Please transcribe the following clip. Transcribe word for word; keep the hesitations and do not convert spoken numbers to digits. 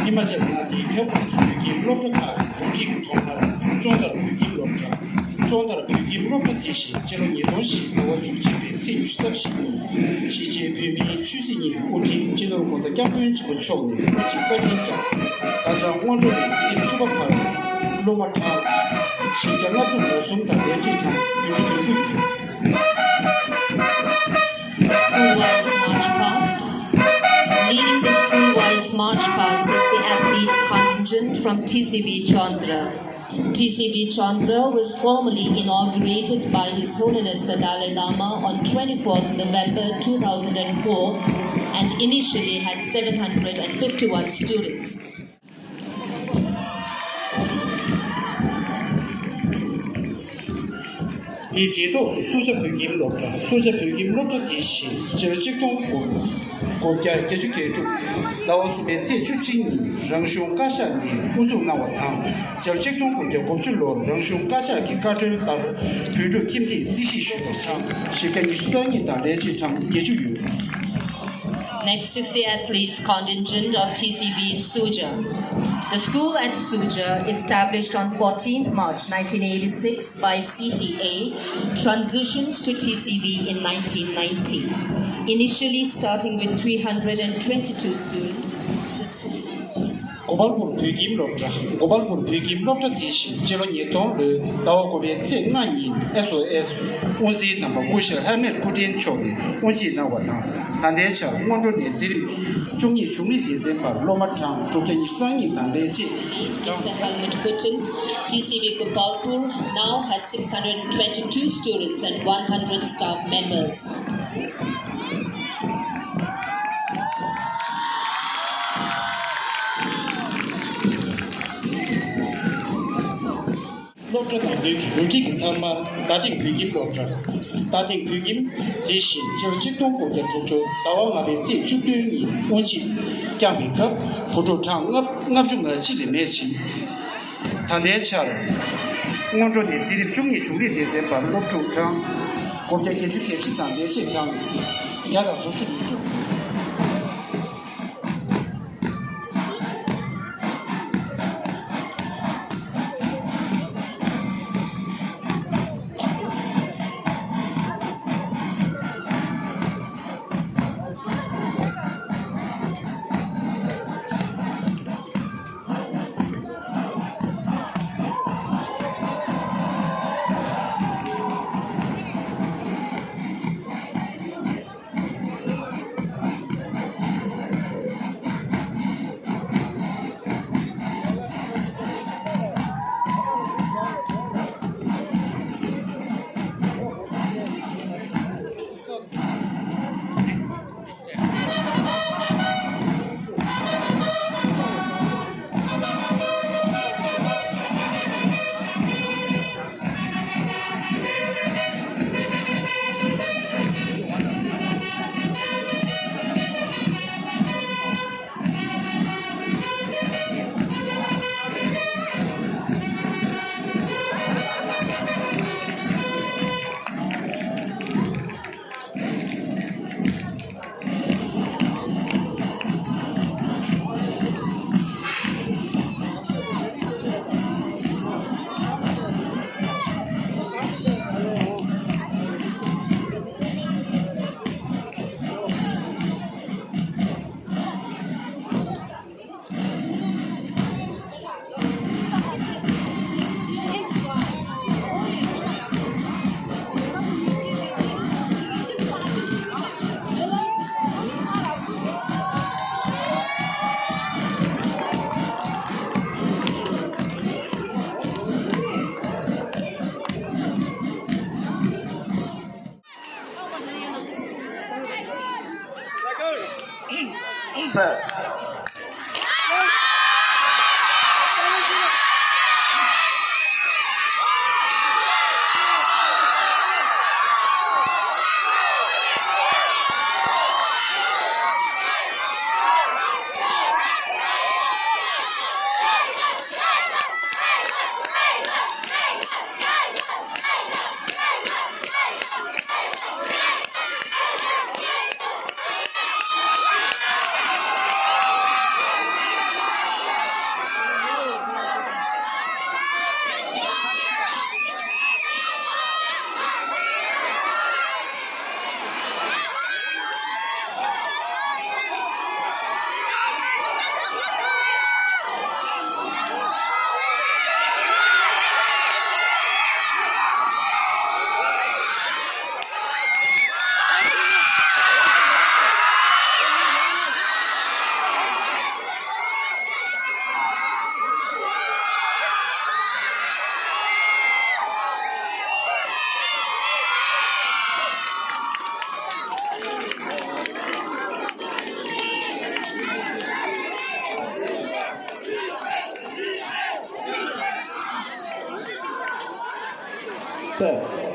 ཧི་མ་ཅལ་མངའ་སྡེའི་ཁྱབ་ཁོངས་ཀྱི་བོད་ཁྱིམ་སློབ་གྲྭ་ཁག་གི་འགོ་ཁྲིད་ཀྱི་ཐོག་མར་ཅོང་ཐར་བོད་ཁྱིམ་སློབ་གྲྭ། ཅོང་ཐར་བོད་ཁྱིམ་སློབ་གྲྭ་དེ་བཞིན་སྤྱི་ལོ་ཉིས་སྟོང་བཞི་ཟླ་བ་བཅུ་གཅིག་པའི་ཚེས་ཉི་ཤུ་རྩ་བཞི་ཉིན་གཞིས་བྱེས་བོད་མིའི་ཆོས་སྲིད་གཉིས་ཀྱི་དབུ་ཁྲིད་སྤྱི་ནོར་༸གོང་ས་༸སྐྱབས་མགོན་ཆེན་པོ་མཆོག་ནས་དབུ་འབྱེད་བཀའ་དྲིན་བསྐྱངས། ད་ཆ་སྔོན་འགྲོ་ནས་འཛིན་རིམ་བཅུ་པ་བར་སློབ་མ་གྲངས་བཞི་བརྒྱ་ལྔ་བཅུ་ང་གསུམ་དང་ལས་བྱེད་གྲངས་བདུན་ཅུ་དོན་དགུ་ཡོད། School-wise march past. Leading the school-wise march past is the athletes contingent from T C B Chandra. T C B Chandra was formally inaugurated by His Holiness the Dalai Lama on twenty-fourth November two thousand and four and initially had seven hundred and fifty-one students. དེའི་རྗེས་ཐོག་སུ་སུ་ཇཱ་བོད་ཁྱིམ་སློབ་གྲྭ། སུ་ཇཱ་བོད་ཁྱིམ་སློབ་གྲྭ་དེ་བཞིན་སྤྱི་ལོ་ཆིག་སྟོང་དགུ་དགུ་བརྒྱ་བརྒྱད་ཅུ་གྱ་དྲུག་ཟླ་བ་གསུམ་པའི་ཚེས་བཅུ་གཅིག་ཉིན་རང་གཞུང་བཀའ་ཤག་ནས་དབུ་འཛུགས་གནང་བ་དང་། སྤྱི་ལོ་ཆིག་སྟོང་དགུ་བརྒྱ་གོ་བཅུ་ལོར་རང་གཞུང་བཀའ་ཤག་གི་བཀའ་འཁྲོལ་ལྟར་བོད་ཕྲུག་ཁྱིམ་སྡེའི་རྩིས་གཞི་ཞུས་པ་གྲངས་བཞི་བརྒྱ་ཉི་ཤུ་རྩ་གཉིས་དང་ལས་བྱེད་གྲངས་བརྒྱད་ཅུ་ཡོད། Next is the athletes contingent of T C B Suja. The school at Suja, established on fourteenth March nineteen eighty-six by C T A, transitioned to T C B in nineteen ninety. Initially starting with three hundred and twenty-two students, the school གོ་པལ་པུར་བོད་ཁྱིམ་སློབ་གྲྭ། གོ་པལ་པུར་བོད་ཁྱིམ་སློབ་གྲྭ་དེ་བཞིན་སྤྱི་ལོ་ཉིས་སྟོང་ལོའི་ཟླ་བ་དགུ་པའི་ཚེས་ལྔ་ཉིན་ཨེས་ཨོ་ཨེས་དབུ་འཛིན་དམ་པ་སྐུ་ཞབས་ཧེར་མེད་སྐུ་ཕྲེང་མཆོག་ནས་དབུ་འབྱེད་གནང་བ་དང་། ད་ལྟའི་ཆར་སྔོན་འགྲོ་ནས་འཛིན་རིམ་བཅུ་གཉིས་བཅུ་གཉིས་སྡེ་ཚན་བར་སློབ་མ་གྲངས་དྲུག་བརྒྱ་ཉི་ཤུ་རྩ་གཉིས་དང་ལས་བྱེད་གྲངས། Mister Helmut Kutten, T C B Gopalpur, now has six hundred and twenty-two students and one hundred staff members. སློབ་གྲྭ་ནང་དོན་གྱི་རུ་སྒྲིག་གི་མཐའ་མ་རྟ་སྟེང་བོད་ཁྱིམ་སློབ་གྲྭ། རྟ་སྟེང་བོད་ཁྱིམ་དེ་བཞིན་སྤྱི་ལོ་ཆིག་སྟོང་དགུ་བརྒྱ་དྲུག་ཅུ་ཟླ་བ་ལྔ་པའི་ཚེས་བཅུ་བདུན་ཉིན་དབུ་འབྱེད་བསྐྱངས་པའི་སྐབས་བུ་ཕྲུག་གྲངས་ལྔ་ལྔ་བཅུ་ང་གཅིག་ལས་མེད་ཅིང་། ད་ལྟའི་ཆར་སྔོན་འགྲོ་ནས་འཛིན་རིམ་བཅུ་གཉིས་བཅུ་གཉིས་སྡེ་ཚན་བར་སློབ་ཕྲུག་གྲངས་དགུ་བརྒྱ་བརྒྱད་ཅུ་གྱ་བཞི་དང་ལས་བྱེད་གྲངས་བརྒྱ་དང་དྲུག་ཅུ་རེ་དྲུག་ཟེར།